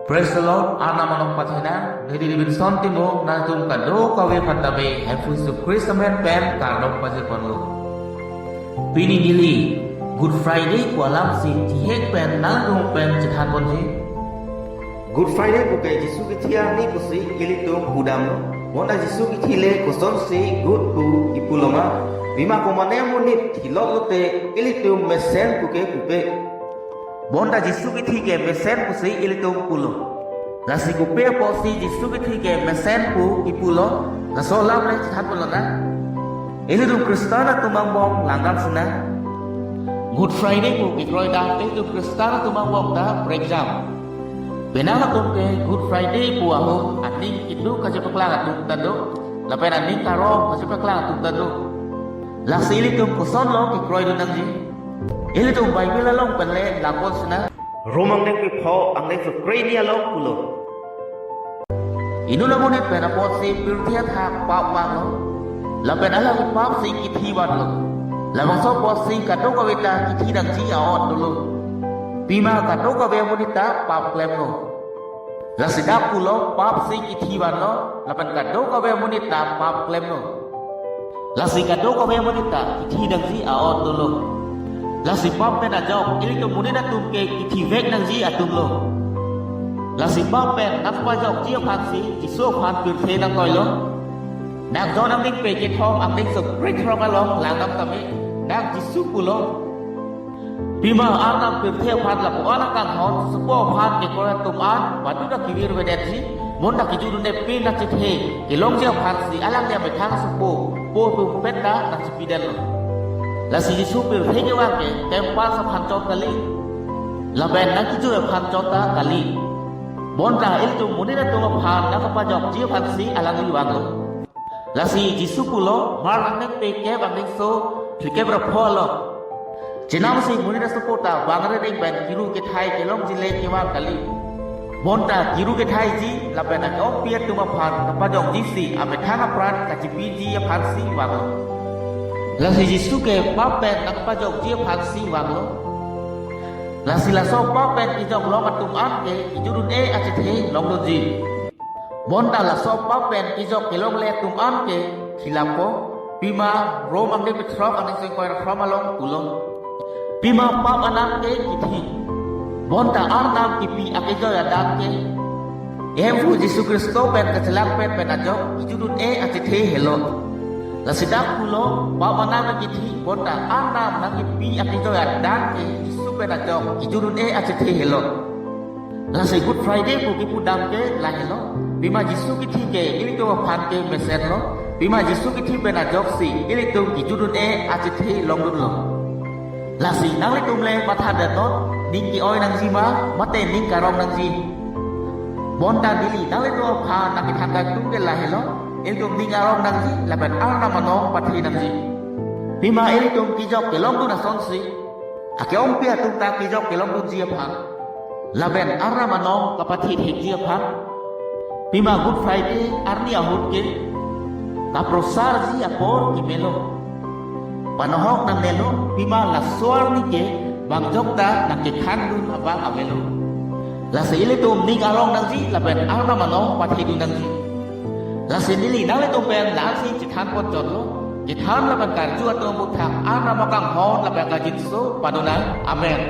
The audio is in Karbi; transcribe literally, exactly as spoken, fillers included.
Praise the Lord, Arnam anong pathena, neli Robinson Timung, nangtum kadokave aphan tame, Hemphu Jisu Khristo amen pen, kardom pajirponlo. Pini neli, Good Friday pu alamsi, thihek pen, nangtum pen, chethanponji. Good Friday puke Jisu kithi arni pusi, ilitum pudamlo. Bonta Jisu kithi le, kosonsi, good pu, kipuloma. Pima komane amonit, thilot lote, ilitum mesen puke pupe. Bonta Jisu kithi ke mesen pusi ilitum pulo. Lasi kopi apotsi Jisu kithi ke mesen pu kipulo, laso alam le chethanponlonang. Ilitum Khristan atum angbong langdam sinang. Good Friday pu kekroidam ilitum Khristan atum angbong ta prekjam. Penang atum ke Good Friday pu ahut aning keduk kachepaklang atum ta do, lapen aning karong kachepaklang atum ta do. Lasi ilitum kosonlo kekroidun nangji. Ilitum Bible along pen le langpon sinang. Rom angdengpi pho angdengso kre-hini along pulo. Inut amonit pen apotsi pirthe athak pap vanglo. Lapen alangli papsi kithi vanlo. Labangso apotsi kadokave ta kithi nangji a-ot dolo. Pima kadokave amonit ta pap klemlo. Lasi dak pulo papsi kithi vanlo, lapen kadokave amonit ta pap klemlo. Lasi kadokave amonit ta kithi nangji a-ot dolo. Lasi pap pen ajok, ilitum monit atum ke kithivek nangji atumlo. Lasi pap pen nangpajokji aphansi, Jisu aphan pirthe nangkoilo. Dak John angdengpi kethom angdengso krethrok along langdam tame, dak Jisu pulo. Pima Arnam pirthe aphan lapu-an akanghon, sopo aphan kekroi atum an, padu ta kevirvedetji, bonta kejut un-e pen ta chethe kelongji aphansi alangli amethang asopo, po pu penta nangchepidetlo. Lasi Jisu pirthe kevang ke, temples aphan chot kali. Lapen nangkejui aphan chot ta kali. Bonta ilitum monit atum aphan nangkapajokji aphansi alangli vanglo. Lasi Jisu pulo, Mark angdengpi kep angdengso, phlikep ra pho along. Chenamsi monit asopo ta bang arideng pen kiru kethai kelongji le kevang kali. Bonta kiru kethaiji, lapen ake-ongpi atum aphan kapajokjisi, amethang apran kachepiji aphansi vanglo. Lasi Jisu ke pap pen nangkapajokji aphansi vanglo. Lasi laso pap pen kejok long atum an ke kejut un-e achethe longdunji. Bonta laso pap pen kejok kelongle atum an ke thilappo. Pima Rom angdengpi throk angdengso ingkoi ra thom along pulo. Pima pap anam ke kithi. Bonta Arnam kipi akejoi adan ke Hemphu Jisu Khristo pen kachelangpet pen ajok kejut un-e achethe helo. Lasi dak pulo, pap anam kithi, bonta Arnam nangkipi akejoi adan ke Jisu pen ajok kejut un-e achethe helo. Lasi Good Friday pu kipudam ke lahelo. Pima Jisu kithi ke ilitum aphan ke mesenlo. Pima Jisu kithi pen ajoksi ilitum kejut un-e achethe longdunlo. Lasi nanglitum le matha detnon, ning ke-oi nangji ma, mate ning karong nangji. Bonta neli nanglitum aphan nangkethan kangtung ke lahelo, ilitum ning arong nangji, lapen Arnam anong pathe nangji. Pima ilitum kejok kelongdun asonsi, ake-ongpi atum ta kejok kelongdunji aphan, lapen Arnam anong kapathe thekji aphan. Pima Good Friday arni ahut ke kaprosarji apor kemelo. Panohok nangnelo, pima laso arni ke bang jokta nangkekhandun abang avelo. Lasi ilitum ning arong nangji lapen Arnam anong pathedun nangji. Lasi neli nanglitum pen la-ansi chethanpon chotlo. Kethan lapen karju atum aphuthak Arnam akanghon lapen kajinso padonang. Amen.